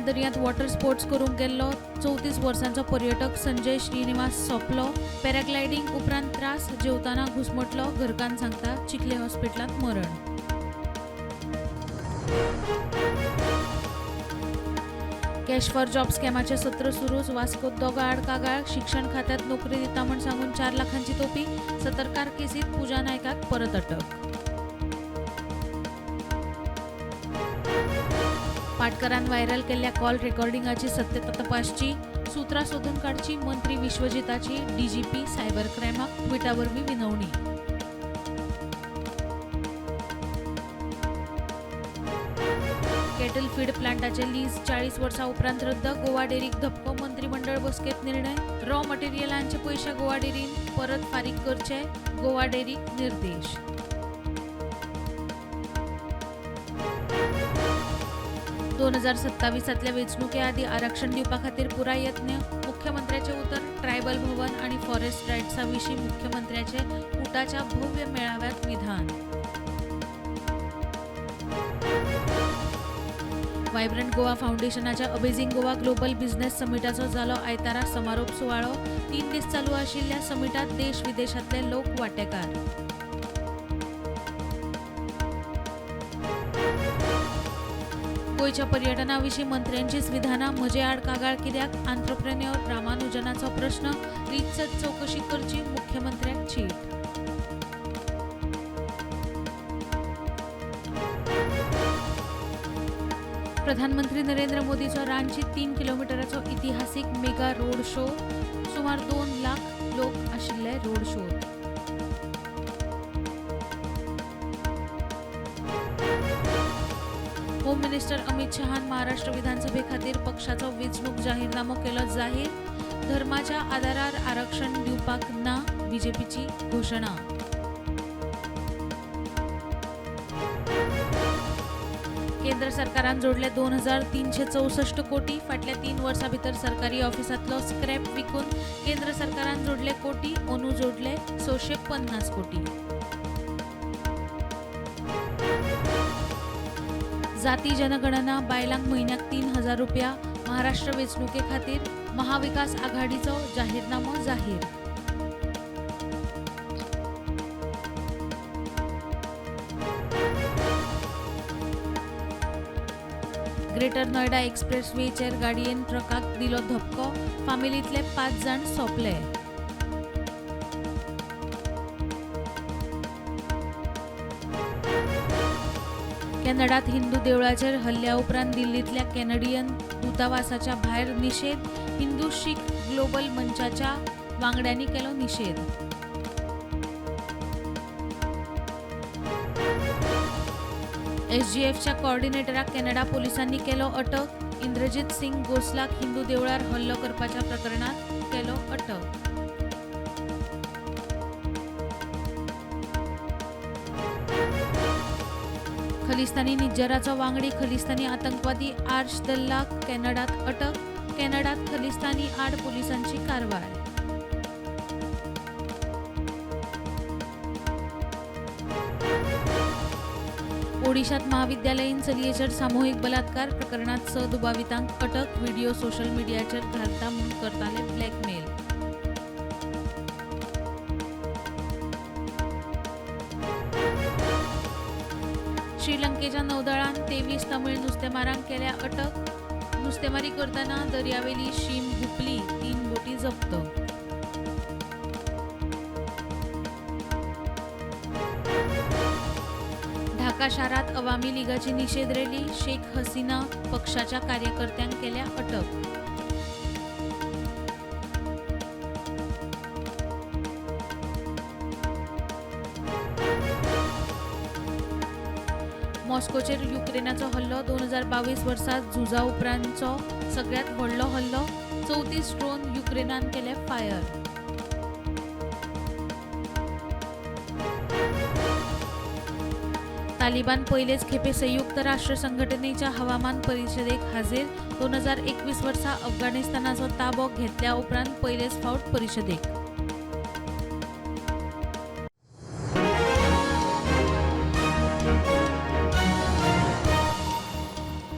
दर्यांत water sports करूंक गेल्लो 34 वर्सांचो पर्यटक संजय श्रीनिवास सोंपलो. पॅराग्लायडींग उपरांत त्रास, जेवताना घुसमटलो, घरकान्न सांगता चिखले हॉस्पिटलांत मरण. कॅश फॉर जॉब स्कॅमाचें सत्र सुरूच. वास्कोत दोगां आड कागाळ. शिक्षण खात्यांत नोकरी दिता म्हूण सांगून 4 लाखांची तोपी. सतरकार केसीत पूजा नायकाक परत अटक. पाटकरान व्हायरल केल्ल्या कॉल रेकॉर्डिंगाची सत्यता तपासची, सुत्रां सोदून काडची मंत्री विश्वजिताची डीजीपी सायबर क्रायमाक ट्विटा वरवीं विनवणी. केटल फीड प्लांटाचे लीज 40 वर्सां उपरांत रद्द. गोवा डेरीक धपको. मंत्रिमंडळ बसकेत निर्णय. रॉ मटेरियलांचे पयशे गोवा डेरीन परत फारीक करचे, गोवा डेरीक निर्देश. 2027तल्या वेंचणुके आदीं आरक्षण दिवपा खातीर पुराय यत्न, मुख्यमंत्र्याचें उतर. ट्रायबल भवन आनी फॉरेस्ट रायट्सा विशीं मुख्यमंत्र्याचें उटाच्या भव्य मेळाव्यात विधान. वायब्रंट गोवा फावंडेशनाच्या अमेझिंग गोवा ग्लोबल बिझनेस समिटाचो जालो आयतारा समारोप सुवाळो. 3 दीस चालू आशिल्ल्या समिटात देश विदेशांतले लोक वांटेकार. गोंयच्या पर्यटना विशीं मंत्र्यांचीच विधानां, म्हजे आड कागाळ कित्याक? आंत्रप्रेन्योर रामानुजनाचो प्रस्न. रितसर चवकशी करची, मुख्यमंत्र्याक चीट. प्रधानमंत्री नरेंद्र मोदीचो रांचीत 3 किलोमिटराचो इतिहासीक मेगा रोड शो. सुमार 2 लाख लोक आशिल्ले रोड शोत. होम मिनिस्टर अमित शहान महाराष्ट्र विधानसभे खातीर पक्षाचो वेंचणूक जाहीरनामो केलो जाहीर. धर्माच्या आदारार आरक्षण दिवपाक ना, बीजेपीची घोशणा. केंद्र सरकारान जोडले 2364 कोटी. फाटल्या 3 वर्सां भितर सरकारी ऑफिसांतलो स्क्रॅप विकून केंद्र सरकारान जोडले कोटी. अंदू जोडले 650 कोटी. जाती जनगणना, बायलांक म्हयन्याक 3000 रुपया. महाराष्ट्र वेंचणुके खातीर महाविकास आघाडीचो जाहीरनामो जाहीर. ग्रेटर नोयडा एक्सप्रेसवेचेर गाडयेन ट्रकाक दिलो धपको. फामिलींतले 5 जाण सोंपले. कॅनडात हिंदू देवळाचेर हल्ल्या उपरांत दिल्लींतल्या कॅनडियन दूतावासाच्या भायर निशेध. हिंदू शीख ग्लोबल मंचाच्या वांगड्यांनी केलो निशेध. एसजीएफच्या कोऑर्डिनेटराक कॅनडा पोलिसांनी केलो अटक. इंद्रजीत सिंग गोसलाक हिंदू देवळार हल्लो करपाच्या प्रकरणांत केलो अटक. खलिस्तानी निज्जराचो वांगडी खलिस्तानी आतंकवादी आर्श दल्लाक कॅनडात अटक. कॅनडात खलिस्तानी आड पोलिसांची कारवाय. ओडिशात महाविद्यालयीन चलयेचेर सामुहीक बलात्कार प्रकरणात 6 दुबावितांक अटक. व्हिडिओ सोशल मिडियाचेर घालता म्हूण करताले ब्लॅकमेल. श्रीलंकेच्या नौदळान 23 तमिळ नुस्तेमारांक केल्या अटक. नुस्तेमारी करतना दर्यावेली शीम हुपली, 3 बोटी जप्त. ढाका शारात अवामी लीगाची निषेध रॅली. शेख हसीना पक्षाच्या कार्यकर्त्यांक केल्या अटक. मॉस्कोचेर युक्रेनाचो हल्लो. 2022 वर्सा झुजा उपरांतचो सगळ्यांत व्हडलो हल्लो. 34 ड्रोन युक्रेनान केले फायर. तालिबान पयलेच खेपे संयुक्त राष्ट्र संघटनेच्या हवामान परिशदेक हाजीर. 2021 वर्सा अफगाणिस्तानाचो ताबो घेतल्या उपरांत पयलेच फावट परिशदेक.